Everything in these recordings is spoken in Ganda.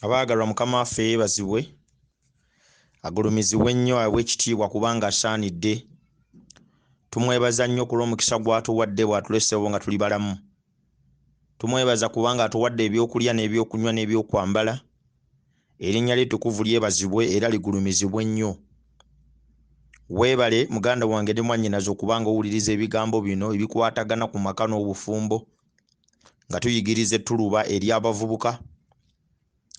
Abaagalwa, Mukama waffe yeebazibwe, agulumizibwe nnyo, aweebwe ekitiibwa kubanga asaanidde. Tumwebaza nnyo ku lw'omukisa gw'atuwadde bw'atuleseewo nga tuli balamu. Tumwebaza kubanga atuwadde ebyokulya n'ebyokunywa n'ebyokwambala. Erinnya lye ettukuvu lyebazibwe era ligulumizibwe nnyo. Weebale muganda wange ne mwannyinaze okuba nga owuliriza ebigambo bino ebikwatagana ku maka n'obufumbo, nga tuyigiriza ettuluba eri abavubuka,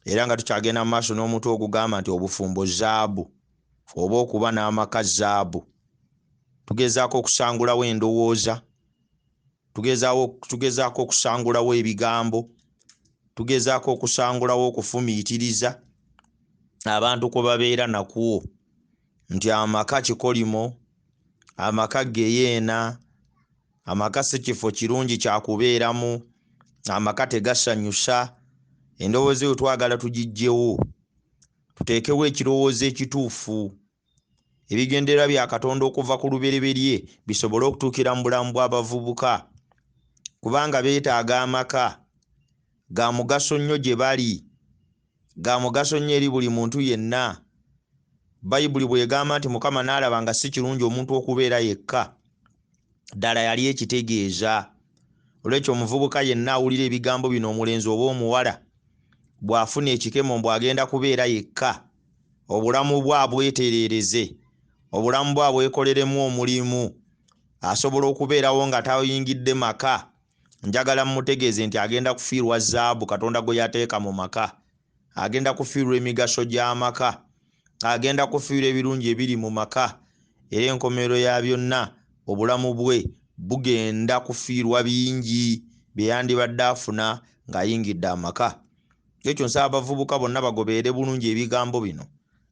era nga tukyagenda mu maaso n'omutwe ogugamba nti obufumbo zaabu oba okuba n'amaka zaabu. Tugezaako okusangulawo endowooza, tugezaako okusangulawo ebigambo, tugezaako okusangulawo okufumiitiriza abantu kwe babeera nakwo nti amaka kikolimo, amaka geyeena, amaka si kifo kirungi kya kubeeramu, amaka tegasanyusa. Endowooza eyo twagala tugiggyewo, tuteekewo ekirowoozo ekituufu. Ebigendererwa bya Katonda okuva ku lubereberye bisobole okutuukira mu bulamu bw'abavubuka, kubanga beetaaga amaka ga mugaso nnyo gye bali, ga mugaso nnyo eri buli muntu yenna. Bayibuli bw'egamba nti Mukama n'alaba nga si kirungi omuntu okubeera yekka, ddala yali ekitegeeza. Olwekyo omuvubuka yenna awulira ebigambo bino, omulenzi oba omuwala, bw'afuna ekikemo mbu agenda kubeera yekka, obulamu bwe abwetereereze, obulamu bwe abwekoleremu omulimu, asobola okubeerawo nga tayingidde maka. Njagala mmutegeeze nti agenda kufiirwa zaabu Katonda gwe yateeka mu maka, agenda kufiirwa emigaso gy'amaka, agenda kufiirwa ebirungi ebiri mu maka, era enkomerero ya byonna obulamu bwe bugenda kufiirwa bingi bye yandibadde afuna ng'ayingidde amaka. Ekyo nsaba abavubuka bonna bagoberere bulungi ebigambo bino,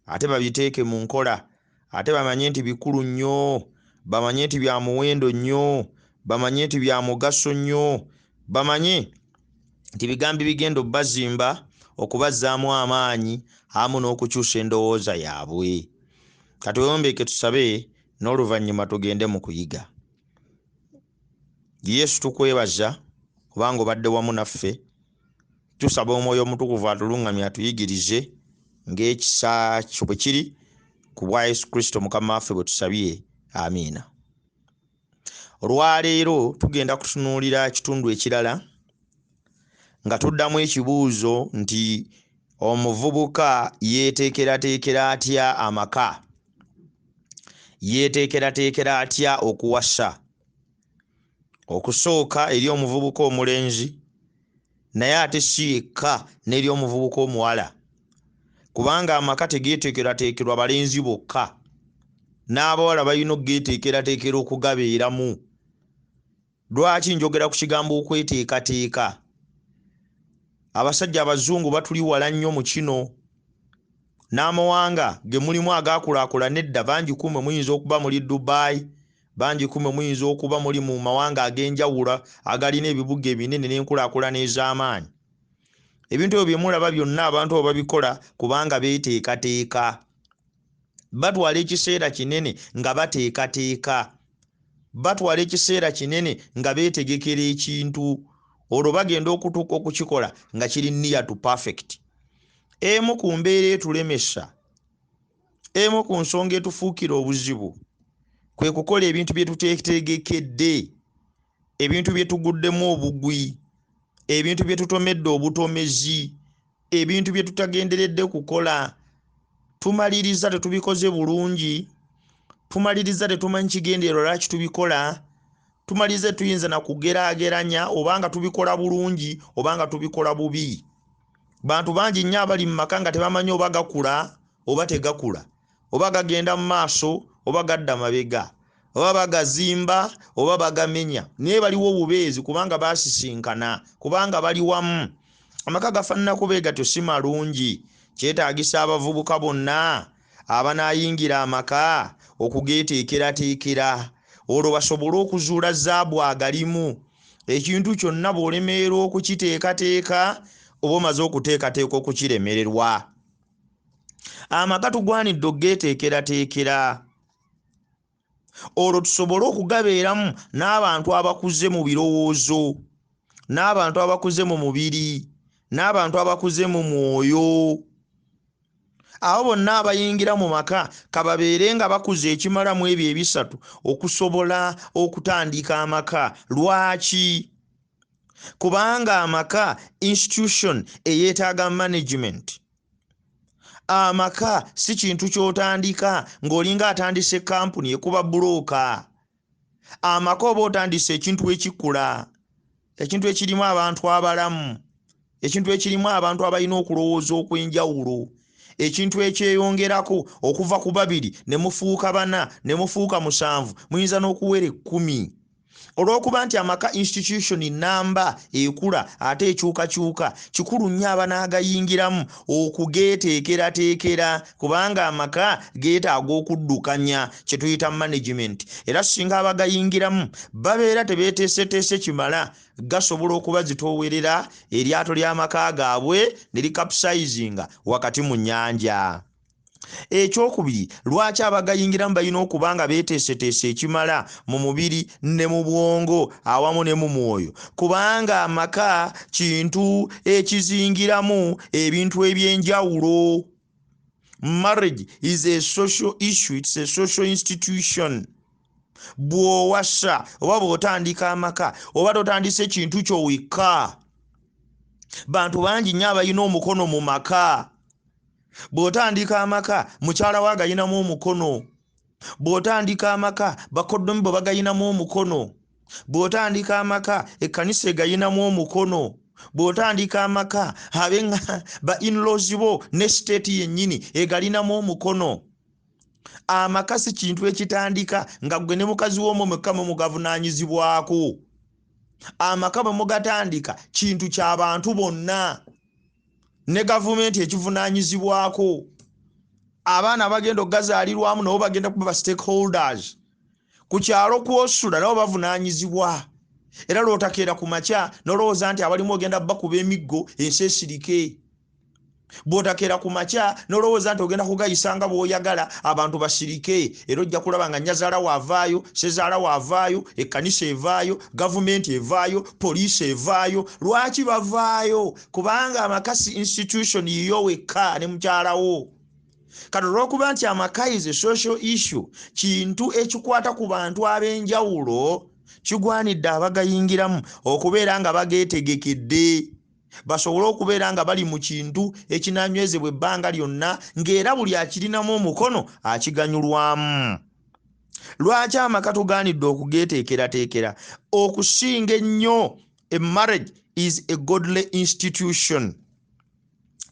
ate babiteeke mu nkola, ate bamanye nti bikulu nnyo, bamanye nti bya muwendo nnyo, bamanye nti bya mugaso nnyo, bamanye nti bigambo bigenda obbazimba, okubazzaamu amaanyi amu n'okukyusa endowooza yaabwe. Katweyombeke tusabe n'oluvannyuma tugende mu kuyiga. Yesu, tukwebaza kubanga obadde wamu naffe. Tusaba Omwoyo Omutukuvu atuluŋŋamye, atuyigirize ng'ekisa kyo bwe kiri, ku bwa Yesu Kristo Mukama waffe bwe tusabye, amiina. Olwaleero tugenda kutunuulira ekitundu ekirala nga tuddamu ekibuuzo nti omuvubuka yeeteekerateekera atya amaka, yeeteekerateekera atya okuwasa. Okusooka eri omuvubuka omulenzi, naye ate si yekka, n'eri omuvubuka omuwala, kubanga amaka tegeeteekerateekerwa balenzi bokka, n'abawala balina okugeeteekerateekera okugabeeramu. Lwaki njogera ku kigambo okweteekateeka? Abasajja abazungu batuli wala nnyo mu kino, n'amawanga ge mulimu agaakulaakulana edda, bangi ku mmwe muyinza okuba muli Dubai, bangi ku mmwe muyinza okuba muli mu mawanga ag'enjawulo agalina ebibuga ebinene n'enkulaakulana ez'amaanyi. Ebintu ebyo bye mulaba byonna abantu abo babikola kubanga beeteekateeka. Batwala ekiseera kinene nga bateekateeka, batwala ekiseera kinene nga beetegekera ekintu, olwo bagenda okutuuka okukikola nga kiri near to perfect. Emu ku mbeera etulemesa, emu ku nsonga etufuukira obuzibu, kwe kukola ebintu bye tuteetegekedde, ebintu bye tuguddemu obugwi, ebintu bye tutomedde obutomezi, ebintu bye tutagenderedde kukola. Tumaliriza tetubikoze bulungi, tumaliriza tetumanyi kigendererwa lwaki tubikola, tumaliriza tetuyinza na kugeraageranya oba nga tubikola bulungi oba nga tubikola bubi. Bantu bangi nnyo abali mu maka nga tebamanyi oba gakula oba tegakula, oba gagenda mu maaso oba gadda mabega, oba bagazimba oba bagamenya, naye baliwo obubeezi kubanga baasisinkana, kubanga bali wamu. Amaka gafaananako bwe gatyo si malungi. Kyetaagisa abavubuka bonna abanaayingira amaka okugeeteekerateekera, olwo basobole okuzuula zaabu agalimu. Ekintu kyonna bw'olemererwa okukiteekateeka, oba omaze okuteekateeka okukiremererwa. Amaka tugwanidde okugeeteekerateekera, olwo tusobole okugabeeramu n'abantu abakuze mu birowoozo, n'abantu abakuze mu mubiri, n'abantu abakuze mu mwoyo. Abo bonna abayingira mu maka kababeere nga bakuze ekimala mu ebyo ebisatu okusobola okutandika amaka. Lwaki? Kubanga amaka institution eyeetaaga management. Amaka si kintu ky'otandika ng'olinga atandise kampuni ekuba bulooka. Amaka oba otandise ekintu ekikula, ekintu ekirimu abantu abalamu, ekintu ekirimu abantu abalina okulowooza okw'enjawulo, ekintu ekyeyongerako okuva ku 2 ne mufuuka 4 ne mufuuka 7, muyinza n'okuwera 10. Olw'okuba nti amaka institution namba ekula ate ekyukakyuka, kikulu nnyo abanaagayingiramu okugeeteekerateekera, kubanga amaka geetaaga okuddukanya kye tuyita management. Era singa abagayingiramu babeera tebeeteeseteese kimala, gasobola okubazitoowerera eryato ly'amaka gaabwe ne likapsizinga wakati mu nnyanja. Ekyokubiri, lwaki abagayingiramu balina okuba nga beeteeseteese ekimala mu mubiri ne mu bwongo awamu ne mu mwoyo? Kubanga amaka kintu ekizingiramu ebintu eby'enjawulo. Marriage is a social issue, it's a social institution. Bw'owasa oba bw'otandika amaka oba totandise kintu kyo wekka. Bantu bangi nnyo abalina omukono mu maka. Bw'otandika amaka mukyala we agayinamu omukono. Bw'otandika amaka bakoddomi bo bagayinamu omukono. Bw'otandika amaka ekkanisa egayinamu omukono. Bw'otandika amaka ba in-laws bo ne state yennyini egalinamu omukono. Amaka si kintu ekitandika nga ggwe ne mukazi w'omwo mwekka mwe mugavunaanyizibwako. Amaka bwe mugatandika kintu ky'abantu bonna, ne gavumenti ekivunaanyizibwako. Abaana abagenda okugazaalirwamu nabo bagenda kuba ba stakeholders. Ku kyalo kw'osula nabo bavunaanyizibwa. Era lw'otakeera ku makya n'olowooza nti abalimu ogenda bakuba emiggo ensi esirike. Bw'otakeera ku makya n'olowooza nti ogenda kugayisa nga bw'oyagala abantu basirike, era ojja kulaba nga nnyazaala waavaayo, ssezaala waavaayo, ekkanisa evaayo, gavumenti evaayo, poliisi evaayo. Lwaki bavaayo? Kubanga amaka si institution yiyo wekka ne mukyalawo. Kati olw'okuba nti amaka is a social issue, kintu ekikwata ku bantu ab'enjawulo, kigwanidde abagayingiramu okubeera nga bageetegekedde, basobole okubeera nga bali mu kintu ekinanywezebwa ebbanga lyonna, ng'era buli akirinamu omukono akiganyulwamu. Lwaki amaka tugaanidde okugeeteekerateekera? Okusinga ennyo, a marriage is a godly institution.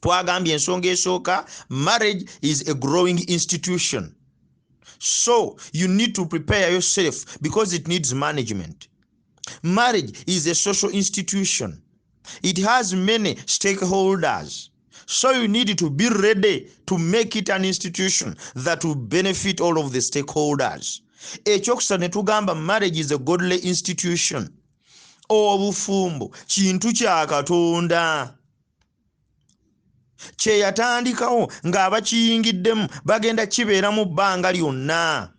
Twagambye ensonga esooka, marriage is a growing institution. So you need to prepare yourself because it needs management. Marriage is a social institution. It has many stakeholders. So you need to be ready to make it an institution that will benefit all of the stakeholders. Ekyokusatu ne tugamba marriage is a godly institution. Obufumbo kintu kya Katonda kye yatandikawo ng'abakiyingiddemu bagenda kibeeramu bbanga lyonna.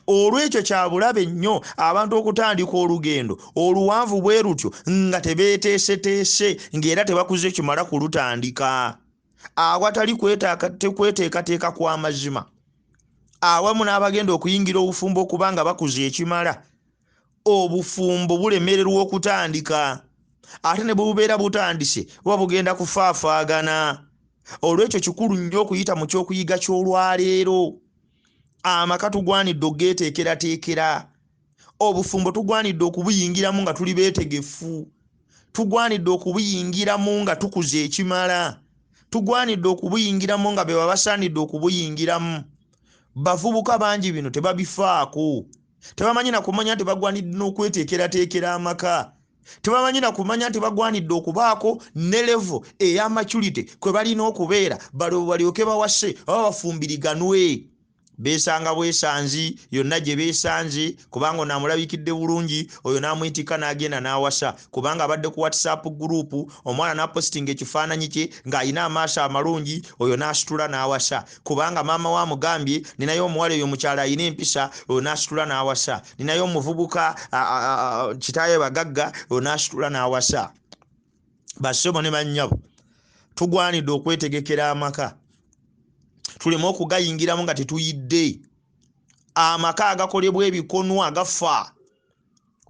Olw'ekyo kya bulabe nnyo abantu okutandika olugendo oluwanvu bwe lutyo nga tebeeteeseteese, ng'era tebakuze kimala kulutandika. Awatali kweteekateeka kw'amazima awamu n'abagenda okuyingira obufumbo okuba nga bakuze ekimala, obufumbo bulemererwa okutandika. Ate ne bwe bubeera butandise buba bugenda kufaafaagana. Olw'ekyo kikulu nnyo okuyita mu kyokuyiga ky'olwaleero. Amaka tugwanidde okugeeteekerateekera. Obufumbo tugwanidde okubuyingiramu nga tuli beetegefu. Tugwanidde okubuyingiramu nga tukuze ekimala. Tugwanidde okubuyingiramu nga be babasaanidde okubuyingiramu. Bavubuka bangi bino tebabifaako. Tebamanyi na kumanya nti bagwanidde n'okweteekerateekera amaka. Tebamanyi na kumanya nti bagwanidde okubaako ne level eya maturity kwe balina okubeera balyoke bawase oba bafumbiriganwe. Beesanga bwesanzi yonna gye beesanze, kubanga ono amulabikidde bulungi, oyo n'amwitika n'agenda n'awasa, kubanga abadde ku WhatsApp group, omwana n'apositinga ekifaananyi kye ng'alina amaaso amalungi, oyo n'asitula n'awasa, kubanga maama we amugambye ninayo omuwala oyo mukyala alina empisa, oyo n'asitula n'awasa, ninayo omuvubuka kitaawe bagagga, oyo n'asitula n'awasa. Bassebo ne bannyabo, tugwanidde okwetegekera amaka, tuleme okugayingiramu nga tetuyidde. Amaka agakolebwa ebikonwa gafa.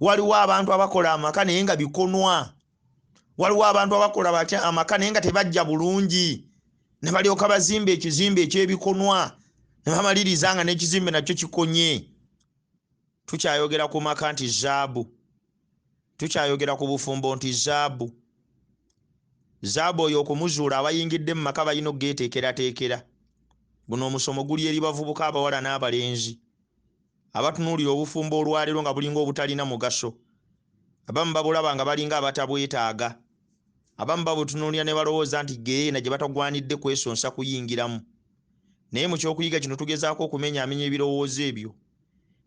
Waliwo abantu abakola amaka naye nga bikonwa. Waliwo abantu abakola batya amaka naye nga tebajja bulungi, ne balyoka bazimba ekizimbe ekyebikonwa ne bamaliriza nga n'ekizimbe nakyo kikonye. Tukyayogera ku maka nti zaabu, tukyayogera ku bufumbo nti zaabu. Zaabu oyo okumuzuula abayingidde mu maka balina okugeeteekerateekera. Guno omusomo guli eri bavubuka abawala n'abalenzi abatunuulira obufumbo olwaleero nga bulinga obutalina mugaso. Abamu babulaba nga balinga abatabwetaaga, abamu babutunuulira ne balowooza nti geena gye batagwanidde kwesonsa kuyingiramu. Naye mu kyokuyiga kino tugezaako okumenyaamenya ebirowoozo ebyo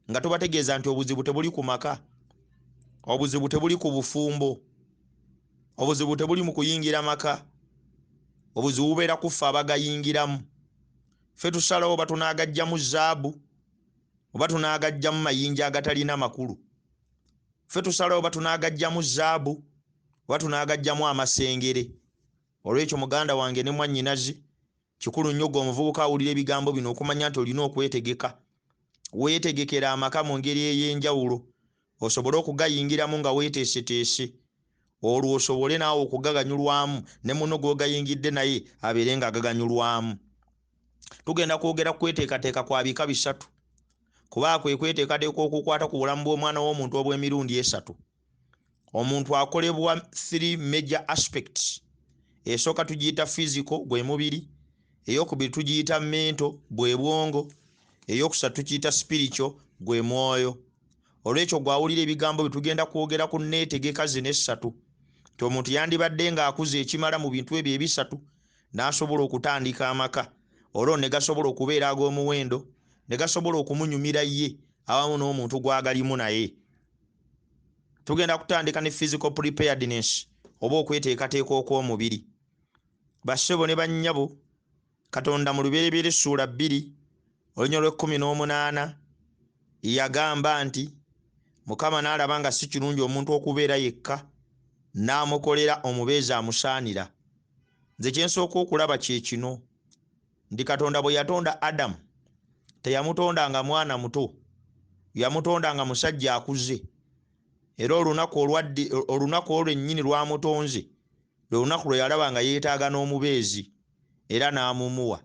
nga tubategeeza nti obuzibu tebuli ku maka, obuzibu tebuli ku bufumbo, obuzibu tebuli mu kuyingira maka, obuzibu bubeera ku ffe abagayingiramu. Ffe tusalawo oba tunaagajjamu zaabu oba tunaagajjamu mayinja agatalina makulu. Ffe tusalawo oba tunaagajjamu zaabu oba tunaagajjamu amasengere. Olwekyo muganda wange ne mwannyinazi, kikulu nnyo gwe omuvubuka awulira ebigambo bino okumanya nti olina okwetegeka. Weetegekera amaka mu ngeri ey'enjawulo osobole okugayingiramu nga weeteeseteese, olwo osobole naawe okugaganyulwamu ne munno gw'ogayingidde naye abeere ng'agaganyulwamu. Tugenda kwogera kweteekateeka kwa bika bisatu, kuba kwe kweteekateeka okukwata ku bulamu bw'omwana w'omuntu obw'emirundi esatu. Omuntu akolebwa 3 major aspects. Esooka tugiyita physical, gwe mubiri. Eyokubiri tugiyita mental, bwe bwongo. Eyokusatu tukiyita spiritual, gwe mwoyo. Olwekyo gw'awulira ebigambo bye tugenda kwogera ku nneetegeka zino essatu, nti omuntu yandibadde ng'akuze ekimala mu bintu ebyo ebisatu n'asobola okutandika amaka, olwo ne gasobola okubeera ag'omuwendo, ne gasobola okumunyumira ye awamu n'omuntu gw'agalimu naye. Tugenda kutandika ne physical preparedness oba okweteekateeka okw'omubiri. Bassebo ne bannyabo, Katonda mu Lubereberye ssuula 2 olunya lw'ekkumi n'omunaana yagamba nti Mukama n'alaba nga si kirungi omuntu okubeera yekka, n'amukolera omubeezi amusaanira. Nze kye nsooka okulaba kye kino, nti Katonda bwe yatonda Adamu teyamutonda nga mwana muto, yamutonda nga musajja akuze. Era olunaku olwo lwennyini lwamutonze lwe lunaku lwe yalaba nga yeetaaga n'omubeezi era n'amumuwa.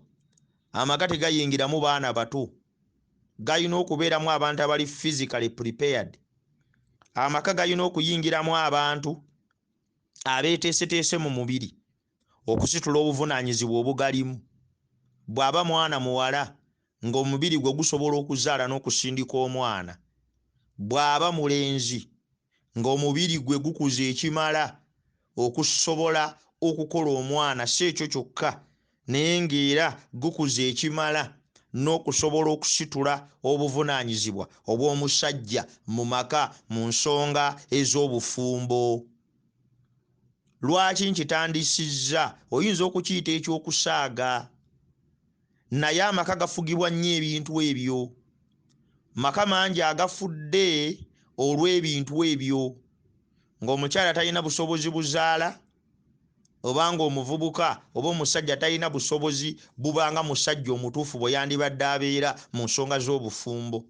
Amaka tegayingiramu baana bato, galina okubeeramu abantu abali physically prepared. Amaka galina okuyingiramu abantu abeeteeseteese mu mubiri okusitula obuvunaanyizibwa obugalimu. Bw'aba mwana muwala ng'omubiri gwe gusobola okuzaala n'okusindika omwana, bw'aba mulenzi ng'omubiri gwe gukuze ekimala okusobola okukola omwana, si ekyo kyokka naye ng'era gukuze ekimala n'okusobola okusitula obuvunaanyizibwa obw'omusajja mu maka mu nsonga ez'obufumbo. Lwaki nkitandisizza? Oyinza okukiyita ekyokusaaga, naye amaka gafugibwa nnyo ebintu ebyo. Maka mangi agafudde olw'ebintu ebyo, ng'omukyala talina busobozi buzaala, oba ng'omuvubuka oba omusajja talina busobozi bubanga musajja omutuufu bwe yandibadde abeera mu nsonga z'obufumbo.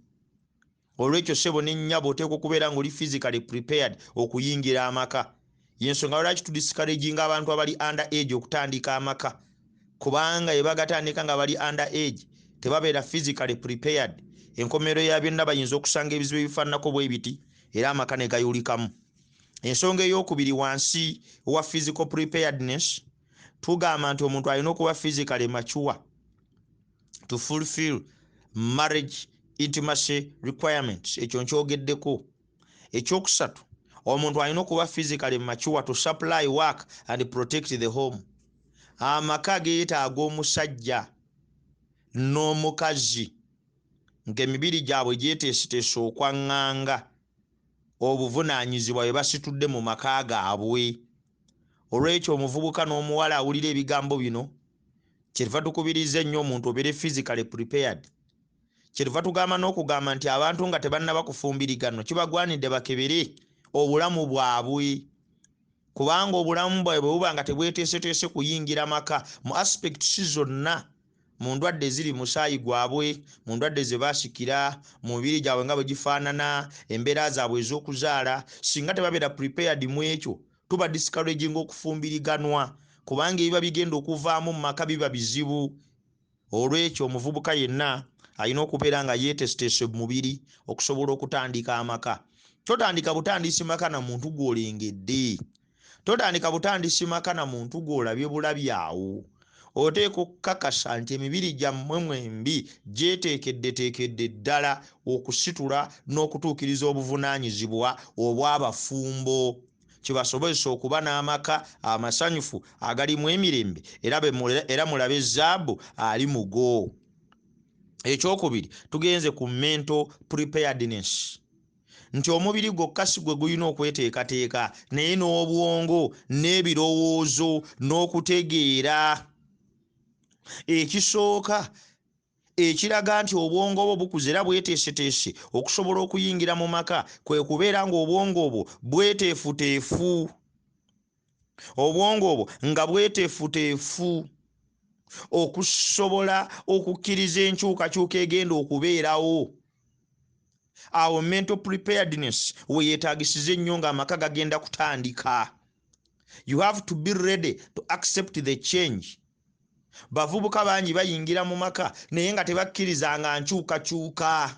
Olwekyo ssebo ne nnyabo, oteekwa okubeera ng'oli physically prepared okuyingira amaka. Y'ensonga lwaki tudiscouraginga abantu abali under age okutandika amaka, kubanga bwe bagatandika nga bali under age tebabeera physically prepared. Enkomerero ya byonna bayinza okusanga ebizibu ebifaananako bwe biti era amaka ne gayulikamu. Ensonga ey'okubiri wansi wa physical preparedness, tugamba nti omuntu alina okuba physically mature to fulfill marriage intimacy requirements. Ekyo nkyogeddeko. Ekyokusatu, omuntu alina okuba physically mature to supply work and protect the home. Amaka geetaaga omusajja n'omukazi ng'emibiri gyabwe gyeteeseteese okwaŋŋanga obuvunaanyizibwa bwe basitudde mu maka gaabwe. Olwekyo omuvubuka n'omuwala awulira ebigambo bino, kyetuva tukubiriza ennyo omuntu obeere physically prepared. Kyetuva tugamba n'okugamba nti abantu nga tebannaba kufumbiriganwa kibagwanidde bakebere obulamu bwabwe. Kubanga obulamu bwabwe bwe buba nga tebweteeseteese kuyingira maka mu aspects zonna, mu ndwadde eziri musaayi gwabwe, mu ndwadde ze baasikira, mu mibiri gyabwe nga bwe gifaanana, embeera zaabwe ez'okuzaala, singa tebabeera prepared mu ekyo, tuba discouraging okufumbiriganwa, kubanga ebiba bigenda okuvaamu mu maka biba bizibu. Olwekyo omuvubuka yenna alina okubeera nga yeeteeseteese mu mubiri okusobola okutandika amaka. Totandika butandisi maka na muntu gw'olengedde, totandika butandisi maka na muntu gw'olabye bulabi awo. Oteeka okukakasa nti emibiri gyammwe mwembi gyeteekeddeteekedde ddala okusitula n'okutuukiriza obuvunaanyizibwa obw'abafumbo, kibasobozesa okuba n'amaka amasanyufu agalimu emirembe, era mulabe zaabu ali mugo. Ekyokubiri, tugenze ku mental preparedness, nti omubiri gwokka si gwe gulina okweteekateeka, naye n'obwongo n'ebirowoozo n'okutegeera. Ekisooka ekiraga nti obwongo bwo bukuze era bweteeseteese okusobola okuyingira mu maka kwe kubeera ng'obwongo obwo bweteefuteefu, obwongo obwo nga bweteefuteefu okusobola okukkiriza enkyukakyuka egenda okubeerawo. Awo mental preparedness we yeetaagisiza ennyo ng'amaka gagenda kutandika. You have to be ready to accept the change. Bavubuka bangi bayingira mu maka naye nga tebakkirizanga nkyukakyuka.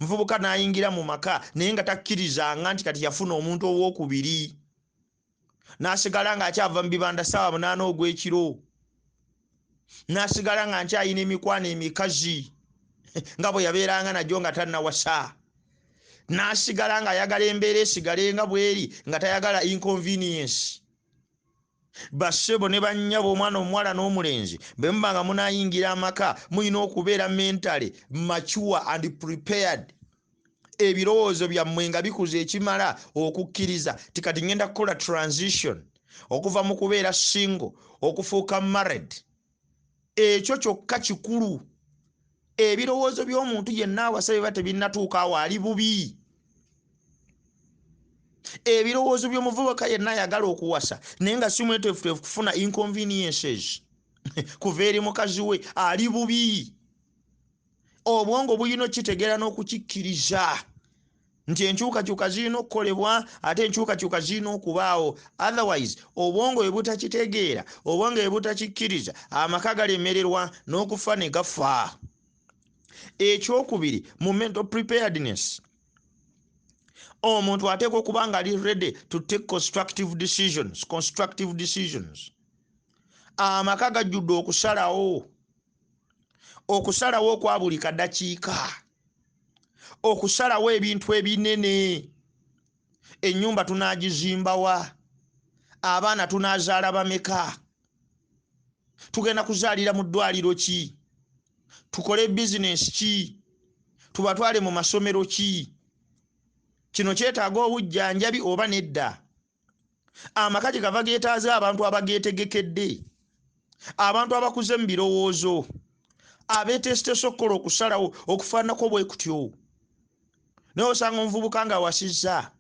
Muvubuka n'ayingira mu maka naye nga takkirizanga nti kati yafuna omuntu owookubiri, n'asigala ng'akyava mu bibanda 8:00 ogw'ekiro, n'asigala nga nkyayina emikwano emikazi nga bwe yabeeranga nagyo nga tannawasa, n'asigala ng'ayagala embeera esigale nga bw'eri, nga tayagala inconvenience. Bassebo ne bannyabo, omwana omuwala n'omulenzi, bwe muba nga munaayingira amaka, mulina okubeera mentally mature and prepared, ebirowoozo byammwe nga bikuze ekimala okukkiriza ti kati ngenda kukola transition okuva mu kubeera single okufuuka married. Ekyo kyokka kikulu. Ebirowoozo by'omuntu yenna awasa biba tebinnatuuka awo ali bubi. Ebirowoozo by'omuvubuka yenna ayagala okuwasa naye nga si mweteefuteefu kufuna inconveniences kuva eri mukazi we ali bubi. Obwongo bulina okukitegeera n'okukikkiriza nti enkyukakyuka zirina okukolebwa, ate enkyukakyuka zirina okubaawo. Otherwise obwongo bwe butakitegeera, obwongo bwe butakikkiriza, amaka galemererwa n'okufa ne gafa. Ekyokubiri mu mental preparedness, omuntu ateekwa okuba nga ali ready to take constructive decisions. Constructive decisions. Amaka gajjudde okusalawo, okusalawo okwa buli kadakiika, okusalawo ebintu ebinene. Ennyumba tunaagizimbawa? Abaana tunaazaala bameka? Tugenda kuzaalira mu ddwaliro ki? Tukole bizinensi ki? Tubatwale mu masomero ki? Kino kyetaaga obujjanjabi oba nedda? Amaka gye gava geetaaza abantu abageetegekedde, abantu abakuze mu birowoozo, abeeteeseteese okukola okusalawo okufaananako bwe kutyo. Naye osanga omuvubuka ng'awasizza,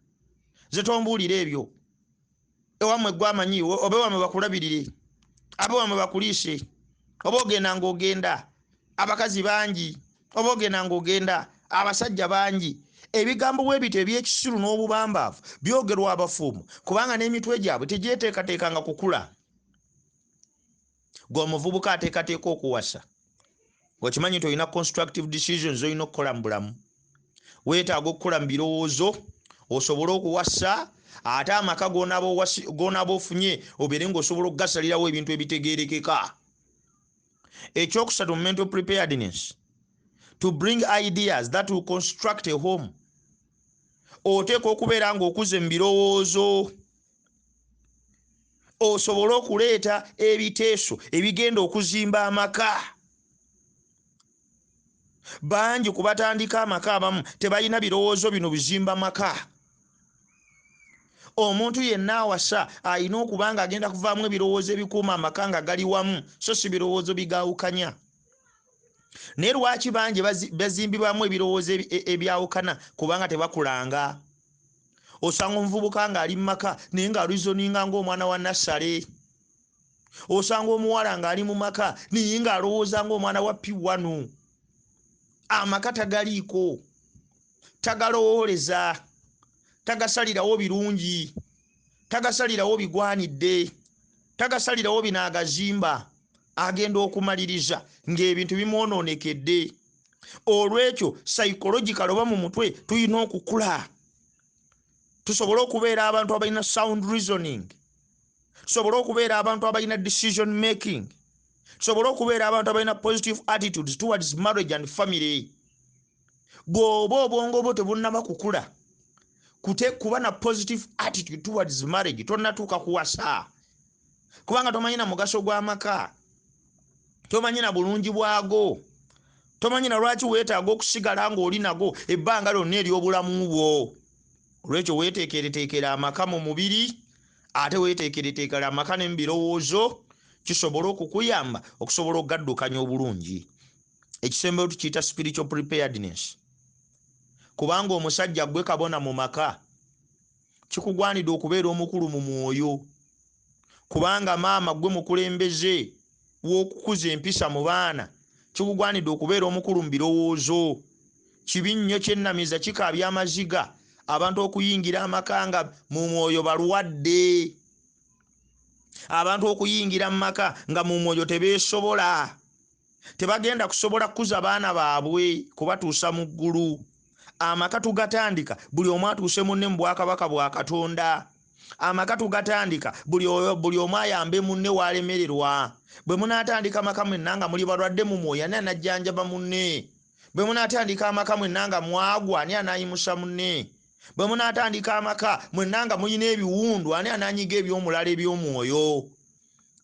nze tombuulira ebyo, ewammwe gwe amanyi, oba ewammwe bakulabirire, abe wammwe bakuliise, oba ogenda ng'ogenda, abakazi bangi, oba ogenda ng'ogenda, abasajja bangi. Ebigambo bwe bityo eby'ekisiru n'obubambaavu byogerwa abafumbo, kubanga n'emitwe gyabwe tegyeteekateekanga kukula. Gwe omuvubuka ateekateeka okuwasa, okimanyi nti olina constructive decisions z'olina okukola mu bulamu. Weetaaga okukula mu birowoozo osobole okuwasa, ate amaka g'onaaba ofunye obeere ng'osobola okugasalirawo ebintu ebitegeerekeka. Ekyokusatu mu mental preparedness, to bring ideas that will construct a home. Oteekwa okubeera ng'okuze mu birowoozo osobola okuleeta ebiteeso ebigenda okuzimba amaka. Bangi ku batandika amaka abamu tebalina birowoozo bino bizimba maka. Omuntu yenna awasa alina okuba nga agenda kuvaamu ebirowoozo ebikuuma amaka nga gali wamu, so si birowoozo bigaawukanya. Naye lwaki bangi bazimbibwamu ebirowoozo ebyawukana? Kubanga tebakulanga. Osanga omuvubuka ng'ali mu maka naye ng'areasoninga ng'omwana wa nassale. Osanga omuwala ng'ali mu maka naye ng'alowooza ng'omwana wa P1. Amaka tagaliiko, tagalowooleza, tagasalirawo birungi, tagasalirawo bigwanidde, tagasalirawo binaagazimba. Agenda okumaliriza ng'ebintu bimwonoonekedde. Olwekyo psychological oba mu mutwe tulina okukula, tusobole okubeera abantu abalina sound reasoning, tusobole okubeera abantu abalina decision making, tusobole okubeera abantu abalina positive attitudes towards marriage and family. Bw'oba obwongo bwo tebunnaba kukula kuba na positive attitude towards marriage, tonnatuuka kuwasa, kubanga tomanyi na mugaso gw'amaka, tomanyi na bulungi bwago, tomanyi na lwaki weetaaga okusigala ng'oli nago ebbanga lyonna ery'obulamu bwo. Olwekyo weeteekereteekera amaka mu mubiri, ate weeteekereteekera amaka ne mu birowoozo, kisobole okukuyamba okusobola okugaddukanya obulungi. Ekisembayo tukiyita spiritual preparedness. Kubanga omusajja gwe kabona mu maka, kikugwanidde okubeera omukulu mu mwoyo. Kubanga maama gwe mukulembeze w'okukuza empisa mu baana, kikugwanidde okubeera omukulu mu birowoozo. Kibi nnyo, kyennamiza, kikaabya amaziga abantu okuyingira amaka nga mu mwoyo balwadde, abantu okuyingira mu maka nga mu mwoyo tebeesobola, tebagenda kusobola kukuza baana baabwe kubatuusa mu ggulu. Amaka tugatandika buli omu atuuse munne mu bwakabaka bwa Katonda. Amaka tugatandika buli omu ayambe munne w'alemererwa. Bwe munaatandika amaka mwenna nga muli balwadde mu mwoyo, ani anajjanjaba munne? Bwe munaatandika amaka mwenna nga mwagwa, ani anaayimusa munne? Bwe munaatandika amaka mwenna nga mulina ebiwundu, ani anaanyiga eby'omulala eby'omwoyo?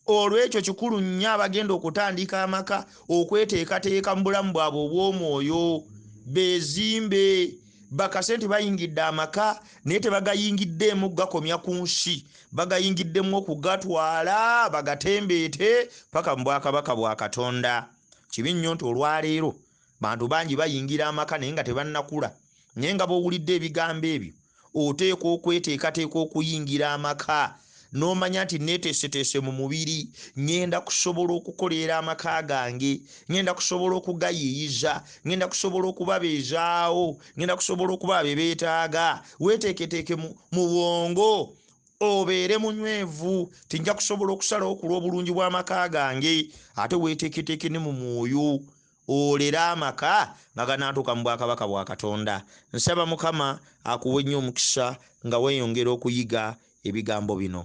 Olwekyo kikulu nnyo abagenda okutandika amaka okweteekateeka mu bulamu bwabwe obw'omwoyo, beezimbe, bakase nti bayingidde amaka naye tebagayingiddeemu gakomya ku nsi, bagayingiddemu okugatwala bagatembeete paka mu bwakabaka bwa Katonda. Kibi nnyo nti olwaleero bantu bangi bayingira amaka naye nga tebannakula, naye nga bw'owulidde ebigambo ebyo oteekwa okweteekateeka okuyingira amaka n'omanya nti neeteeseteese mu mubiri, ŋŋenda kusobola okukoleera amaka gange, ŋŋenda kusobola okugayiiyiza, ŋŋenda kusobola okubabeezaawo, ŋŋenda kusobola okuba be beetaaga. Weeteeketeeke mu bwongo, obeere munywevu, tinja kusobola okusalawo ku lw'obulungi bw'amaka gange. Ate weeteeketeeke ne mu mwoyo, olere amaka nga ganaatuuka mu bwakabaka bwa Katonda. Nsaba Mukama akuwe nnyo omukisa nga weeyongera okuyiga ebigambo bino.